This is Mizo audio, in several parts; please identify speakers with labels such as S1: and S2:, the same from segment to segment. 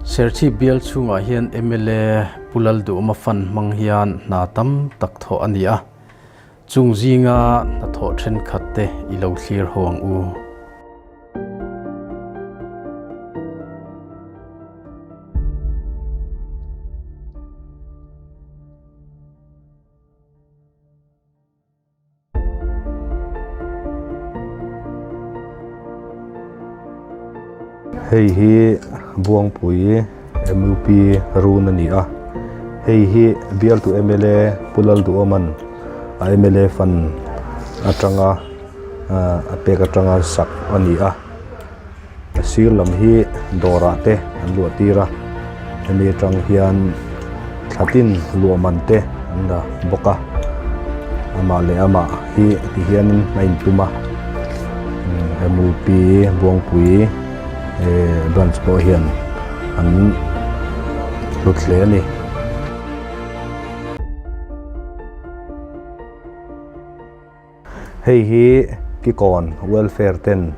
S1: Serchhip bial chhungah hian mla Pu Lalduhawma fund hmang hian hna tam tak thawh a ni a, chung zinga hnathawh thenkhat te i lo thlir ho ang u.
S2: Hei hi Buangpui MUP run a ni a, hei hi bialtu mla Pu Lalduhawman a mla fund atanga a pek atanga sak a ni a. A sir lam hi dawrah te an luah tir a hemi atang hian thla tin luah man te an la bawk a amah leh amah hi ti hianin a intum a M U P Buangpui eh branch pawh hian an hlut hle a ni. Hei hi Kikawn Welfare ten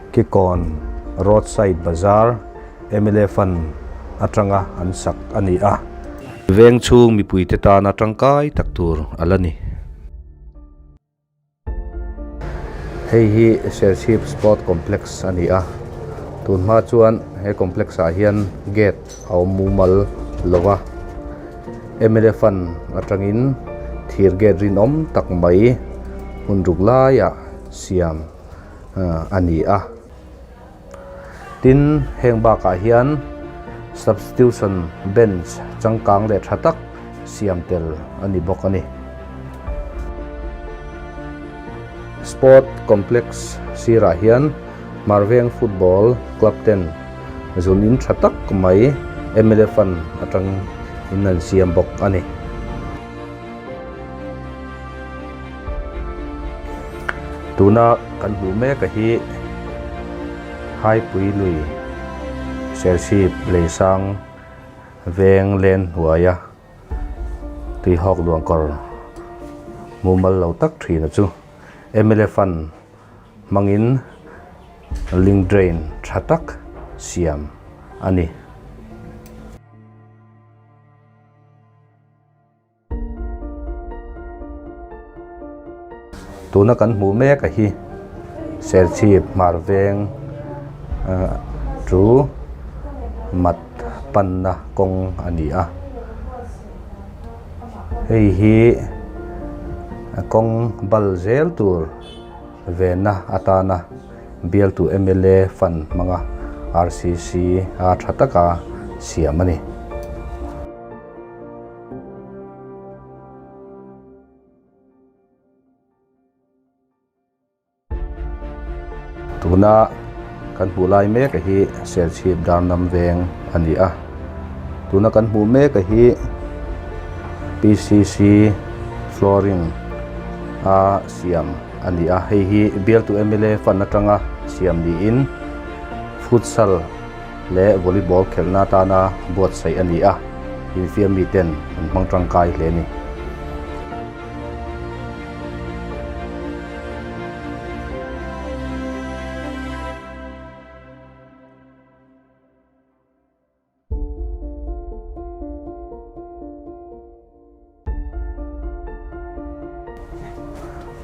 S2: Kikawn Road Side Bazar mla Fund atanga an sak a ni a. Veng chhung mipuite tana tangkai tak tur a la ni. Hei hi Serchhip Sport Complex a ni a, tunhma chuan he complex ah hian gate a awm mumal lo va. Mla Fund atangin thir gate rinawm tak mai hmun ruk laiah siam a ni a. Tin, heng bakah hian substitution bench changkang leh tha tak siam tel a ni bawk a ni. Sport Complex sirah hian Hmarveng Football Club ten Zun in tha tak mai mla Fund atang in an siam bawk a ni. Tuna kan hmuh mek a hi Haipui lui Serchhip Leisang veng len hnuaia tuihawk luangkawr mumal lo tak thin a chu mla Fund hmangin link drain tha tak siam a ni. Tuna kan hmuh mek a hi Serchhip hmar veng chu mat panna kawng a ni a. Hei hi kawng bal zel tur Venna atana bialtu mla fund hmanga RCC a tha taka siam a ni. Tuna kan hmuh lai mek a hi Serchhip Darnam veng a ni a. Tuna kan hmuh mek a hi PCC flooring a siam a ni a, hei hi bialtu mla fund atanga siam niin futsal leh volleyball khelhna atana buatsaih a ni a, infiam miten an hmang tangkai hle a ni.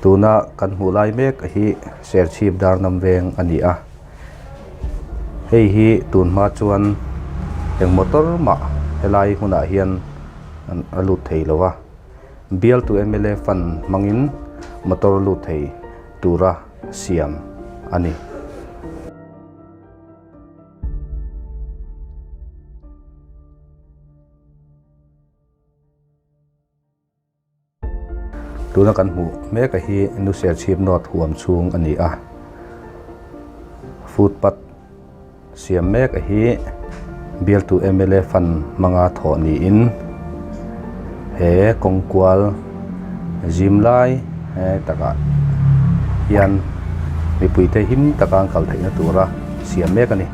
S2: Tuna kan hmuh lai mek hi Serchhip Darnam veng a ni a, hei hi tun hma chuan eng motor mah helai hmunah hian a lut thei lo a, bialtu mla fund hmangin motor lut thei tura siam a ni. Tuna kan hmuh mek a hi Nuserchhip North huam chhung a ni a, footpath siam mek a hi bialtu mla fund hmanga thawh niin he kawngkual zim lai takah hian mipuite him taka an kal theihna tura siam mek a ni.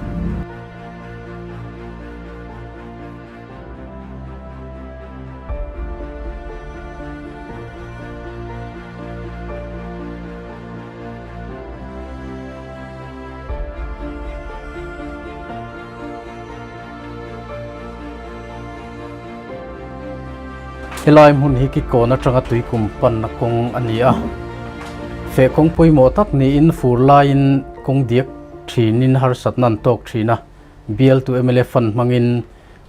S1: Helai hmun hi Kikawn atanga tuikum panna kawng a ni a. Feh kawng pawimawh tak niin fur laiin kawng diak thinin harsatna an tawk thin a. Bialtu mla fund hmangin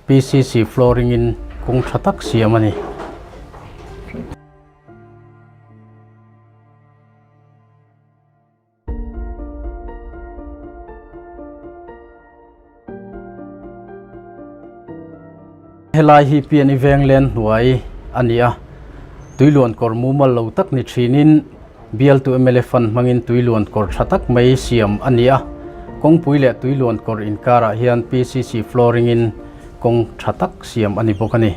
S1: PCC flooring in kawng tha tak siam a ni. Helai hi pian i veng len hnuai a ni a, tuiluan kawr mumal lo tak ni thinin bialtu mla fund hmangin tuiluan kawr tha tak mai siam a ni a, kawngpui leh tuiluan kawr inkarah hian PCC flooring in kawng tha tak siam a ni bawk a ni.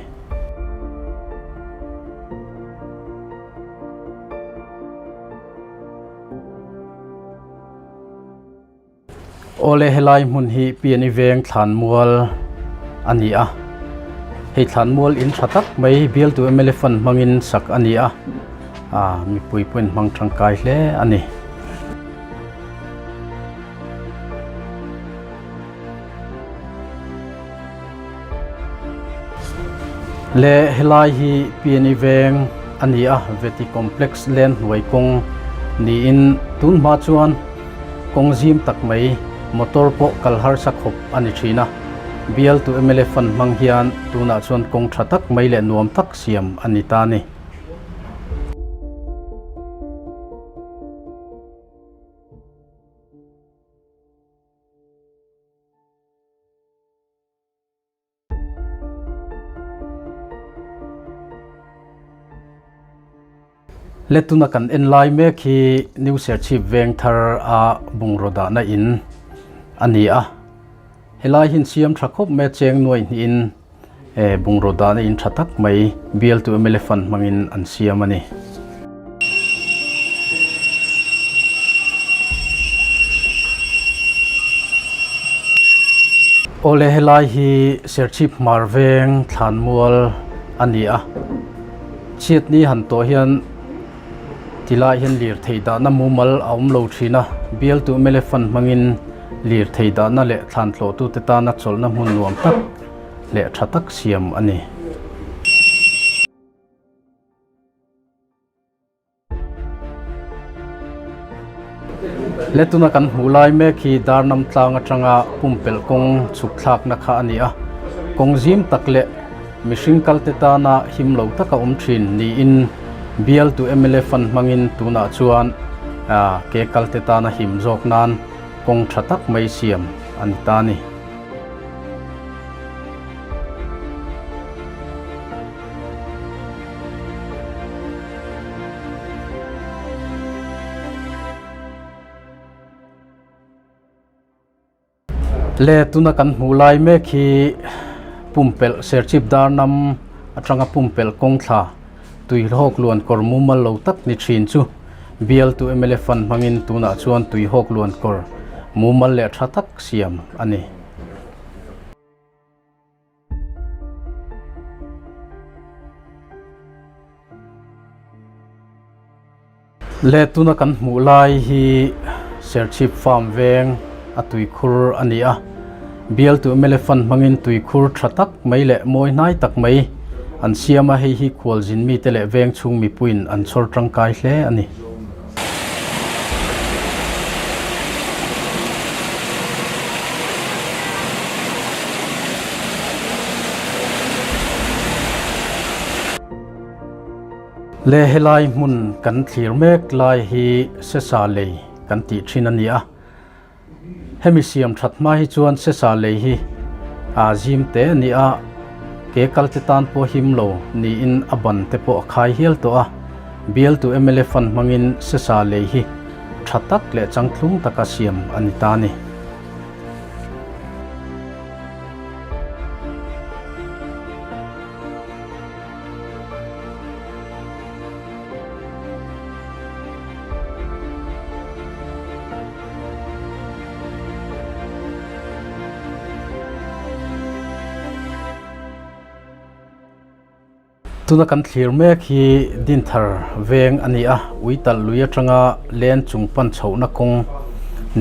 S1: Awle helai hmun hi Piani veng thlanmual a ni a, hei thlanmual in tha tak mai bialtu mla fund hmangin sak a ni a, ah mipui pawhin hmang tangkai hle a ni. Le helai hi Piani veng a ni a, Veti Complex len hnuai kawng niin tun hma chuan kawng zim tak mai motor pawh kal harsa khawp a ni thin a. Bialtu mla fund hmang hian tunah chuan kawng tha tak mai leh nuam tak siam a ni ta a ni. Letuna kan en lai mek hi New Serchhip veng thar a bungraw dahna in a ni a, helai hi siam tha khawp mai a cheng nuai hnihin bungraw dahna in tha tak mai bialtu mla fund hmangin an siam a ni. Awle helai hi Serchhip Hmar veng thlanmual a ni a, chhiatni han tawh hian tilai hian lirthei dahna mumal a awm lo thin a, bialtu mla fund hmangin lirthei dahna leh thlan tlawhtute tana chawlhna hmun nuam tak leh tha tak siam a ni. Letuna kan hmuh lai mek hi Darnam tlang atanga pumpelh kawng chhuk thlakna kha a ni a, kawng zim tak leh mihring kalte tana him lo taka awm thin niin bialtu mla fund hmangin tunah chuan ke kalte tana him zawk nan kawng tha tak mai siam a ni ta a ni. Le tuna kan hmuh lai mek hi pumpelh Serchhip Darnam atanga pumpelh kawng thla tuihawk luan kawr mumal lo tak ni thin chu bialtu mla fund hmangin tunah chuan tuihawk luan kawr mumal leh tha tak siam a ni. Le tuna kan hmuh lai hi Serchhip Farm veng a tuikhur a ni a, bialtu mla fund hmangin tuikhur tha tak mai leh mawi hnai tak mai an siam a, hei hi khualzin mite leh veng chhung mipuiin an chhawr tangkai hle a ni. Le helai hmun kan thlir mek lai hi Sesa lei kan tih thin a ni a, hemi siam that hma hi chuan Sesa lei hi aa zim te a ni a, ke kal te tan pawh him lo niin a ban te pawh a khai hial tawh a, bialtu mla fund hmangin Sesa lei hi tha tak leh changtlung taka siam a ni ta a ni. Tuna kan thlir mek hi Dinthar veng a ni a, Uitalh lui atanga len chung pan chhohna kawng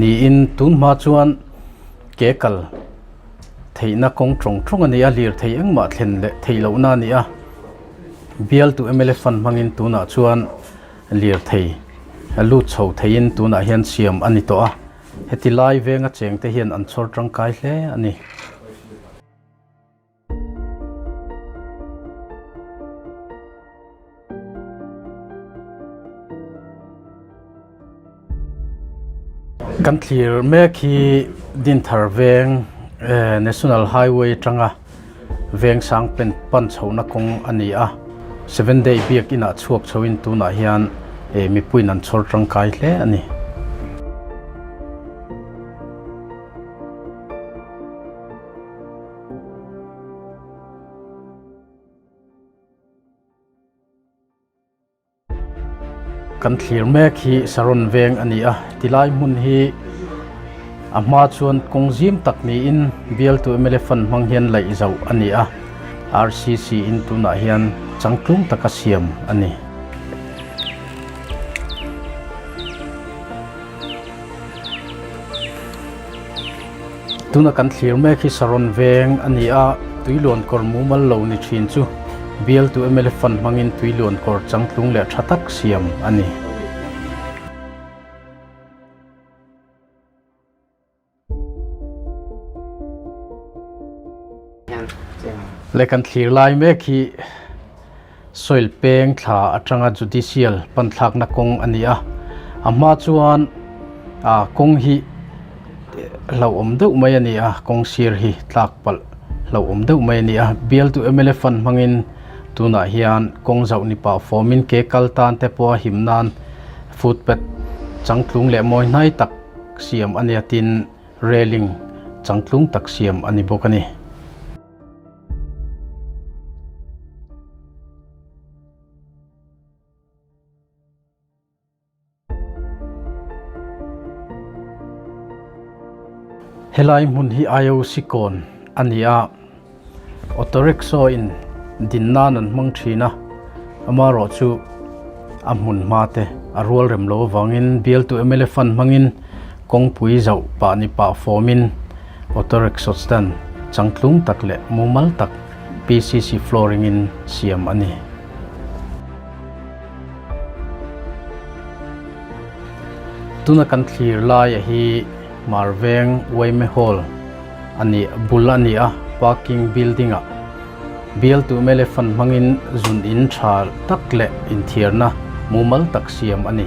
S1: niin tun hma chuan ke kal theihna kawng tawng tawng a ni a, lirthei engmah thlen leh theih lohna a ni a. Bialtu mla Fund hmangin tunah chuan lirthei lut chho theiin tunah hian siam a ni tawh a, heti lai venga chengte hian an chhawr tangkai hle a ni. Kan thlir mek hi Dinthar veng National Highway atanga veng sang pen pan chhohna kawng a ni a. Seven Day biak inah chhuak chhoin tunah hian mipuiin an chhawr tangkai hle a ni. Kan thlir mek hi Saron veng a ni a, tilai hmun hi a hma chuan kawng zim tak niin bialtu mla fund hmang hian laih zauh a ni a, RCC in tunah hian changtlung taka siam a ni. Tuna kan thlir mek hi Saron veng a ni a, tuiluan kawr mumal lo ni thin chu bialtu mla fund hmangin tuiluan kawr changtlung leh tha tak siam a ni. Le kan thlir lai mek hi Soil peng thla atanga Judicial panthlakna kawng a ni a, a hma chuan ah kawng hi hlauhawm deuh mai a ni a, kawng sir hi tlak palh hlauhawm deuh mai a ni a, bialtu mla fund hmangin tunah hian kawng zauh ni pah fawmin ke kal tan te pawha him nan footpath changtlung leh mawi hnai tak siam a nia tin railing changtlung tak siam a ni bawk a ni. Helai hmun hi IOC kawn a ni a, auto rickshaw in din nan an hmang thin a, amaherawh chu a hmun hma te a rual rem lo avangin bialtu mla fund hmangin kawngpui zauh pah ni pah fawmin Auto rickshaw stand changtlung tak leh mumal tak PCC flooring in siam a ni. Tuna kan thlir laia hi Marveng Uaime Hall a ni bul a ni a, parking building ah bialtu mla fund hmangin zun in tha tak leh inthiarna mumal tak siam a ni.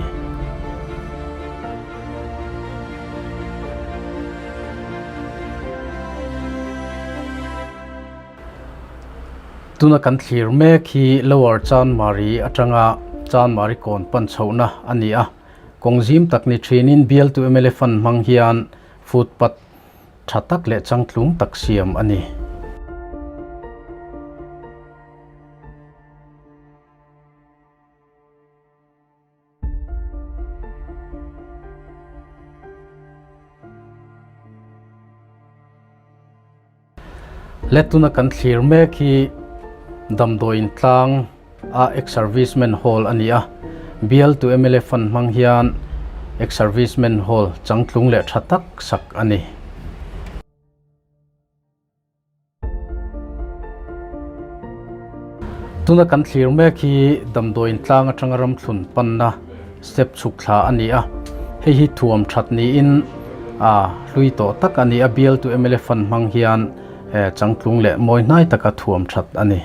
S1: Tuna kan thlir mek hi Lower Chanmari atanga Chanmari kawn pan chhohna a ni a, kawng zim tak ni thinin bialtu mla fund hmang hian footpath tha tak leh changtlung tak siam a ni. Letuna kan thlir mek hi damdawiin tlang a ex-servicemen hall a ni a, bialtu mla fund hmang hian ex-servicemen hall changtlung leh tha tak sak a ni. Tuna kan thlir mek hi damdawiin tlang atanga ramthlun panna step chhuk thla a ni a, hei hi thuam that niin a hlui tawh tak a ni a, bialtu mla fund hmang hian changtlung leh mawi hnai taka thuam that a ni.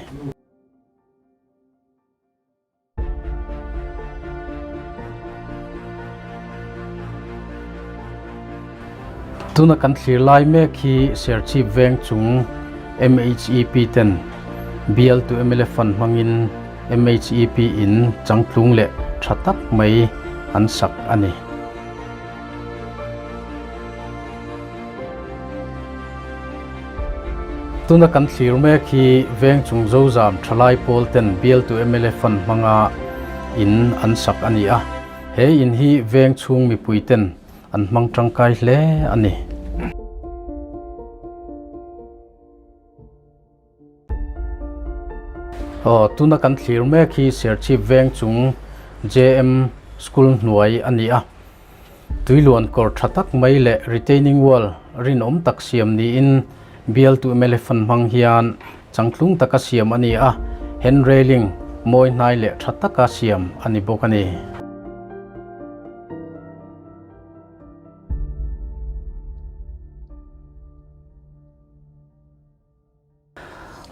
S1: Tuna kan thlir lai mek hi Serchhip veng chung MHEP ten bialtu mla fund hmangin MHEP in changtlung leh tha tak mai an sak a ni. Tuna kan thlir mek hi veng chung zozam thalai pawl ten bialtu mla fund hmanga in an sak a ni a, he in hi veng chhung mipui ten an hmang tangkai hle a ni. Aw, tuna kan thlir mek hi Serchhip veng chung JM School hnuai a ni a. Tuiluan kawr tha tak mai leh retaining wall rinawm tak siam niin bialtu mla fund hmang hian changtlung taka siam a ni a. Hand railing mawi hnai leh tha taka siam a ni bawk a ni.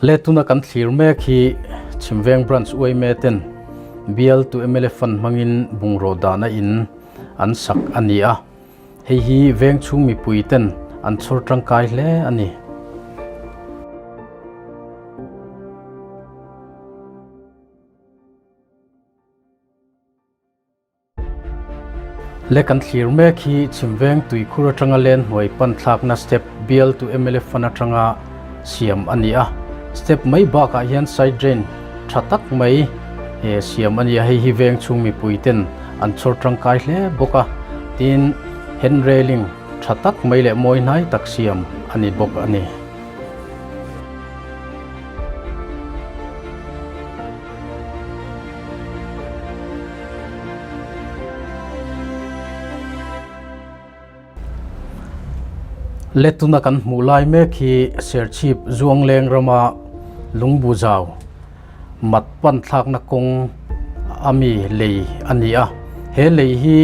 S1: Le tuna kan thlir mek hi Chhimveng Branch uaime ten bial tu mla fund hmangin bungraw dahna in an sak a ni a, hei hi veng chhung mipui ten an chhawr tangkai hle a ni. Le kan thlir mek hi Chhimveng tuikhur atanga len hnuai pan thlakna step bial tu mla fund atanga siam a ni a. Step mai bakah hian side drain tha tak mai siam a ni a, hei hi veng chhung mipui ten an chhawr tangkai hle bawk a. Tin, hand railing tha tak mai leh mawi hnai tak siam a ni bawk a ni. Letuna kan hmuh lai mek hi Serchhip Zuangleng rama lungbu zau mat pan thlakna kawng a mi lei a ni a. He lei hi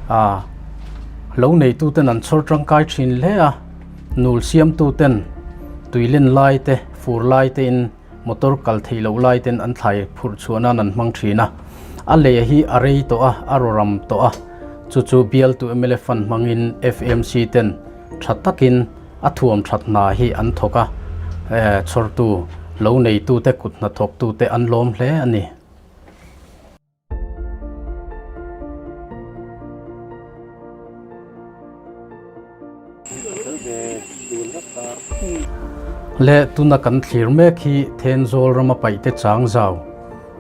S1: ah lo neituten an chhawr tangkai thin hle a. Nul siamtuten tuilen lai te, fur lai tein motor kal theih loh lai ten an thlai phurh chhuah nan an hmang thin a. A lei hi a rei tawh a, a rawram tawh a. Chu chu bialtu mla fund hmangin FMC ten tha takin a thuam that hna hi an thawk a, chhawrtu lo neitute kut hnathawktute an lawm hle a ni. Le tuna kan thlir mek hi Thenzawl rama paihte chang zau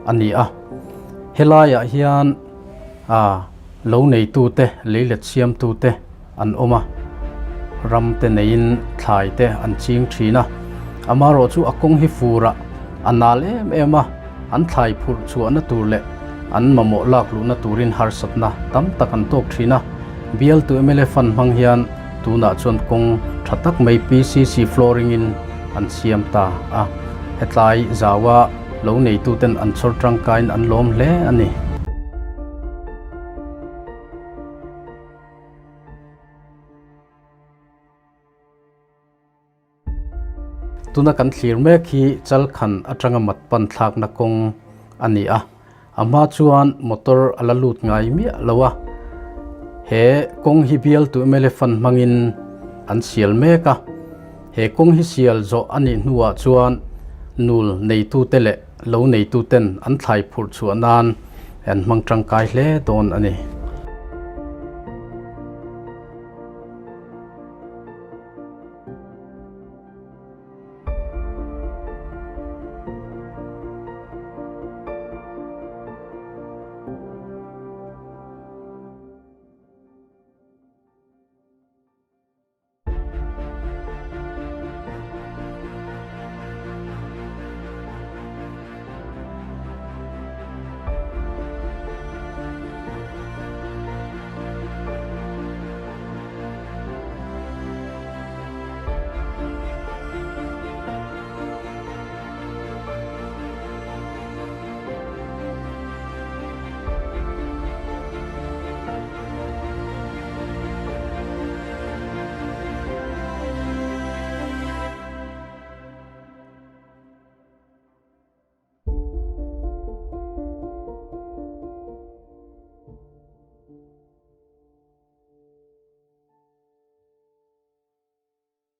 S1: a ni a, helaiah hian ah lo neitute leilet siamtute an awm a, ram te neiin thlai te an ching thin a, amaherawh chu a kawng hi furah a nal em em a, an thlai phurh chhuahna tur leh an mamawh lak luhna turin harsatna tam tak an tawk thin a, bialtu mla fund hmang hian tunah chuan kawng tha tak mai PCC flooring in an siam ta a, hetlai zaua lo neituten an chhawr tangkaiin an lawm hle a ni. Tuna kan thlir mek hi Chalkhan atanga mat pan thlakna kawng a ni a, a hma chuan motor a la lut ngai miah lo a, he kawng hi bialtu mla fund hmangin an sial mek a, he kawng hi sial zawh a nih hnuah chuan nul neitute leh lo neituten an thlai phurh chhuah nan an hmang tangkai hle dawn a ni.